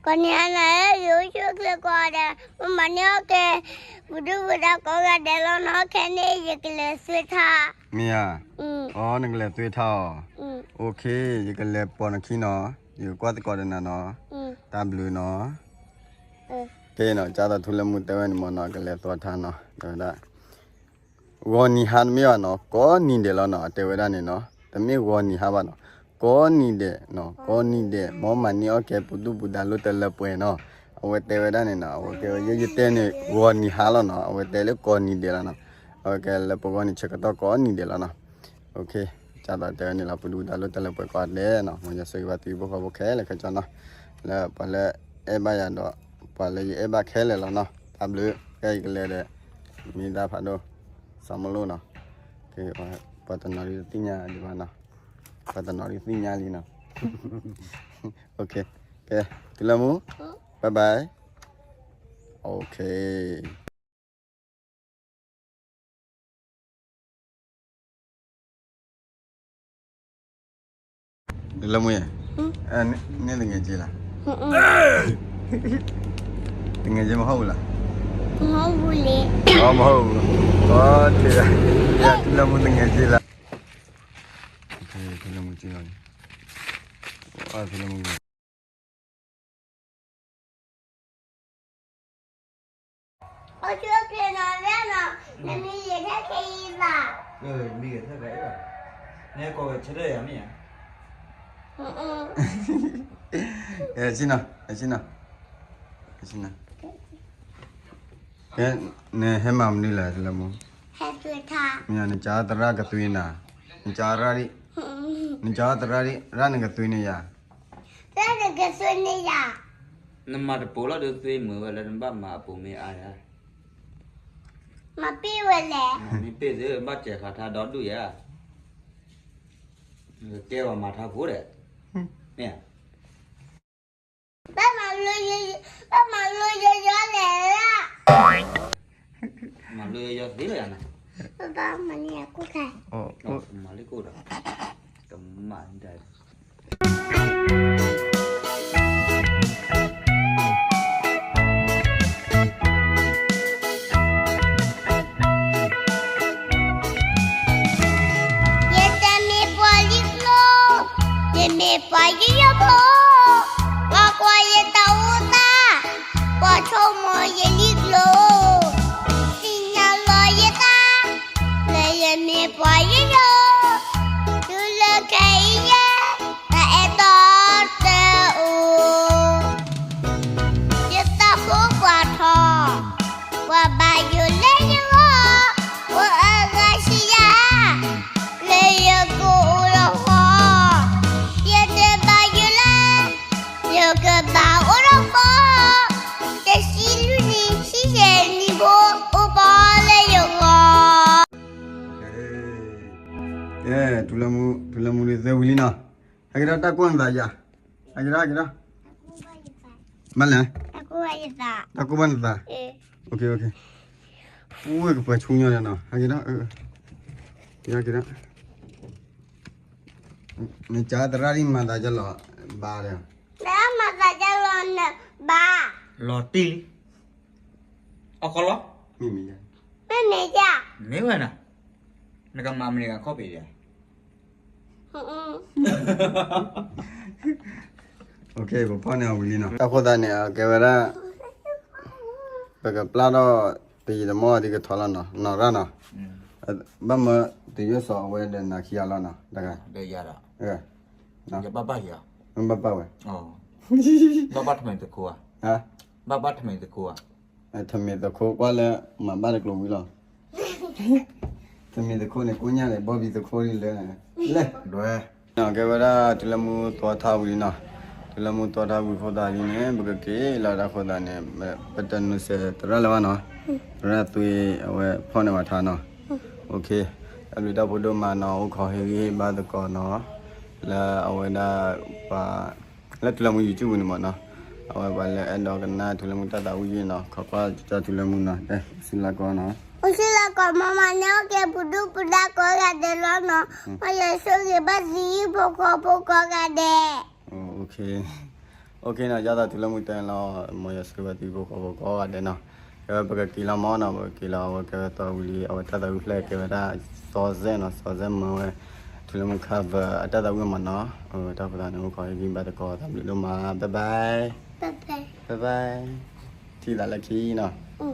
ပှၤန့ၣ်အနၤဧၢ ယအိၣ်ဆူၣ်အိၣ်ချ့ကိးဂၤဒဲး, မ့ၢ်မၤန့ၢ်အီၣ်ကဲ ပဒုၣ်ပဒါကိးဂၤဒဲးလီၤနီၤ, ခဲန့ၣ်ယကလဲၤသွ့ထါ. မ့ၢ်ဧါ, အီ နကလဲၤသွ့ထါအီၤ, အိၣ်ခ့ ယကလဲၤပိာ်နခံနီၤ, ယကကွၢ်သကိးဒီးနၤနီၤ, တၢ်ဘျုးနီၤ. ကဲနီၤ ကၢ်သိးထူလၢမူတဲဝဲန့ၣ်မ့ၢ်နီၤ ကလဲၤသွ့ထါနီၤ, တဲဝဲဒၣ် ဂီၤနံၤဟါတမ့ၢ်ဘၣ်နီၤ, ကိးနံၤဒဲးလီၤနီၤ, တဲဝဲဒၣ်န့ၣ်နီၤ, တမ့ၢ်ဂီၤနံၤဟါဘၣ်နီၤ, ကိးနံၤဒဲးနီၤ, ကိးနံၤဒဲး, မ်မၤန့ၢ်အီၣ်ကဲပဒုၣ်ပဒါလိၣ်တလၢပှဲၤနီၤ, အဝဲတဲဝဲဒၣ်န့ၣ်နီၤ, အဝဲတဲဝဲ ယ ယတဲန့ၣ် ဂီၤနံၤဟါလီၤနီၤ, အဝဲတဲလၢကိးနံၤဒဲးလီၤနီၤ, အဝဲကဲလၢပဂီၢ်န့ၣ်ဆၢကတီၢ်ကိးနံၤဒဲးလီၤနီၤ. ကၢ်သိးတဲဝဲန့ၣ်လီၤ ပဒုၣ်ပဒါလိၣ်တလၢပှဲၤကိးဂၤဒဲးနီၤ, မ်ယွၤဆိၣ်ဂ့ၤဘၣ်သုဟံၣ်ဖိဃီဖိခဲလၢာ်ခဲဆ့နီၤ, လၢပှၤလၢအဲၣ်ဘၣ်ယၤဒီး ပှၤလၢယအဲၣ်ဘၣ်ခဲလၢာ်လီၤနီၤ, တၢ်ဘျုး, ကဲယကလဲၤဒီး မံသးဖးဒိၣ်, စီၤမလိၣ်နီၤ, ပှၤတနီၤဒုးသ့ၣ်ညါဒံးဘၣ်နီၤ, ပှၤတနီၤဒုးသ့ၣ်ညါလံနီၤ, ကဲ, ထူလၢမူ, bye bye, okay. လၢမူယဲ, န့ၣ်တငဲးက့လၢ်, တငဲးက့မဟီၣ်ဘူးလၢ်, မဟီၣ်ဘူးလံ, မဟီၣ်ဘူး, ထူလၢမူတငဲးက့လၢ်, ထူလၢမူက့လီၤ, ထူလၢမူ အိၣ်ဆူၣ်အိၣ်ချ့နီၤ, နမံၤဂဲၤထၢၣ်ခဲအံၤဘၣ်, မံၤဂဲၤထၢၣ်ခဲအံၤဘၣ်, နကိးဝဲဆၢထၢၣ်ယၤမ့ၢ်ဧါ, ဆ့နီၤ, ဆ့နီၤ, ဆ့နီၤ, ကဲ, နဟဲမၤမနုၤလဲၣ် ထူလၢမူ, ဟဲသွ့ထါ, မ့ၢ်နကသရၣ်ကသွ့နၤ, နကသရၣ်, နကသရၣ်ဒ် ရၣ်နကသွ့န့ၢ်ယၤ, ရၣ်နကသွ့န့ၢ်ယၤ, နမၤတပိာ်လီၤဒီးသွ့မုာ်ဝဲလၢနဘၣ်မၤအပိာ်မ့ၢ်အါယၤ, မၤပ့ၢ်ဝဲလဲၣ်, မၤမ့ၢ်ပ့ၢ်သ့ဘၣ်စဲးဃာ်ထါဒီဒူၣ်ယၤ, ကဲဝဲမၤထါဖိဒီး, မ့ၢ် ဘၣ်မၤလိယ, ဘၣ်မၤလိယယီလဲၣ်, မၤလိယယီသ့လၢယၤန့ၣ်, ဘၣ်မၤန့ၢ်ယၤကိၣ်ခါ, မၤလၢကိၣ်ဒီး, ကမၤဒၣ် ယတမ့ၢ်ပှၤလံၣ်ကျိ, ယမ့ၢ်ပှၤယူးယီၣ်ဖိ, ကွၢ်ကွၢ်ယတၢ်အိၣ်သး, ကွၢ်ဆိကမိၣ်ယလံၣ်ကျိ, သ့ၣ်ညါလီၤယသး, လၢယမ့ၢ်ပှၤယူးယီၣ်, တုၤလၢခဲအံၤယဲ, တၢ်အဲၣ်တီတအိၣ် ယသးဖိပှၤထီၣ်, ပှၤဘၣ်ယိၣ်လၢယဂီၢ်, ပှၤအဂၤဆံယၤ, လၢယကအိၣ်ဒီးဃီ, ယတဘၣ်ယိၣ်လၢ, ယကဘၣ်အိၣ်ဒီးဃီ, တဆံလွံၢ်နံၣ်ဆံယဲၢ်နံၣ်ဘိ အိၣ်ဘီလၢယဂီၢ်. ကဲ, ထူလၢမူ, ထူလၢမူဒုးသၢဝံၤလံနီၤ, ဟဲက့ၤဒီးတၢ်ကိၢ်နသးယၤ, ဟဲက့ၤဒီး, ဟဲက့ၤဒီး, မ့ၢ်လဲၣ်, တၢ်ကိၢ်ဘၣ်နသး, ပူၤကပှဲၤဆူညါဒီးနီၤ, ဟဲက့ၤဒီး, က့ၤဒီး, က့ၤဒီး, နကသရၣ်ဒ်မၤသးဒ်လီၤ, ဘါဒီး, မၤသးဒ်လီၤနဘါ, လီၤတံၢ်လံ အကလီ, မ့မ့ၢ်ယၤ, မ့မ့ၢ်ယၤ, မ့ၢ်ဝဲနီၤ, နကမၤမနုၤဂၤခီၣ်ဖံးယၤ, ပဖီၣ်န့ၢ်အဝံၤလံနီၤ, တၢ်ဃိသတးန့ၣ် အကဲဝဲဒၣ်, ပကပျၢ်ထီၣ်, တယံာ်တမီၢ်ဒ်ကထီၣ်လီၤနီၤ, နီၢ်ရၣ်နီၤ, ဘၣ်မၢ, တယိၣ်စီၤအဝဲဒီးနၤခံဂၤလီၤနီၤ, တဂၤ, ယဘၣ်ဘၣ်ယၤ, ဘၣ်ဘၣ်ဝဲ, ဘၣ်ဘၣ်ထမံၤသခိဧါ, ဘၣ်ဘၣ်ထမံၤသခိဧါ, ထမံၤသခိကွၢ်လၢ မၤဘၣ်တကျိၤဝံၤလီၤ, ထမံၤသခိန့ၣ် ကိညၢ်လဲၣ် ဘီဘံၤသခိဒ်လဲၣ်, လဲၣ်, ကဲဝဲဒၣ်ထူလၢမူသီထါဝံၤနီၤ, ထူလၢမူသီထါဝံၤဃိသတးဒ်န့ၣ် ပကက့ၤလီၤတၢ်ဃိသတးန့ၣ်, ပတနုာ်စဲးသရၣ်လၢၤဘၣ်နီၤ, သရၣ်သွံအဝဲဖီၣ်န့ၢ်ဝဲထါနီၤ, တၢ်ဘျုးတၢ်ဖှိၣ်ဒိၣ်မးနီၤ, အိၣ်ခိးဟ့ၣ်ဂံၢ်ဟ့ၣ်ဘါသကိးနီၤ, လၢအဝဲဒၣ်ပှၤ, လၢထူလၢမူ YouTube ပူၤန့ၣ်မ့ၢ်နီၤ, အဝဲပှၤလၢအဲၣ်ဒိးကနၣ်ထူလၢမူတၢ်သးဝံၣ်ယုၢ်နီၤ, ခိးကွၢ်ကၠီထူလၢမူနီၤ, အိၣ်ဆူၣ်လၢကီၢ်နီၤ, အိၣ်ဆူၣ်လၢကီၢ် မ့ၢ်မၤန့ၢ်အီၣ်ကဲပဒုၣ်ပဒါကိးဂၤဒဲးလီၤနီၤ, မ်ယွၤဆိၣ်ဂ့ၤဘၣ်သုဟံၣ်ဖိဃီဖိကိးဂၤဒဲး, အိၣ်ခ့ OK နီၤ, ယသးတုၤလၢမုၢ်တၢ်လီၤ, မ်ယွၤဆိၣ်ဂ့ၤသုကိးဂၤဒဲးနီၤ, ကဲဝဲပကက့ၤလီၤမးနီၤ, ပကက့ၤလီၤ အဝဲကဲဝဲသီဝံၤလံ, အဝဲတၢ်သးဝံၣ်ဖျဲၣ်ကဲဝဲဒၣ် စီၤစဲနီၤ, စီၤစဲမၢဝဲ တုၤလၢမုၢ်ခါဘၢၣ် အတၢ်သးဝံၣ်မးနီၤ, တၢ်ဖိသးန့ၣ် အိၣ်ခိးဟ့ၣ်ဂံၢ်ဘါသကိး တၢ်ဘျုးဒိၣ်မး, bye bye, bye bye, ထံၣ်သးလၢခံနီၤ.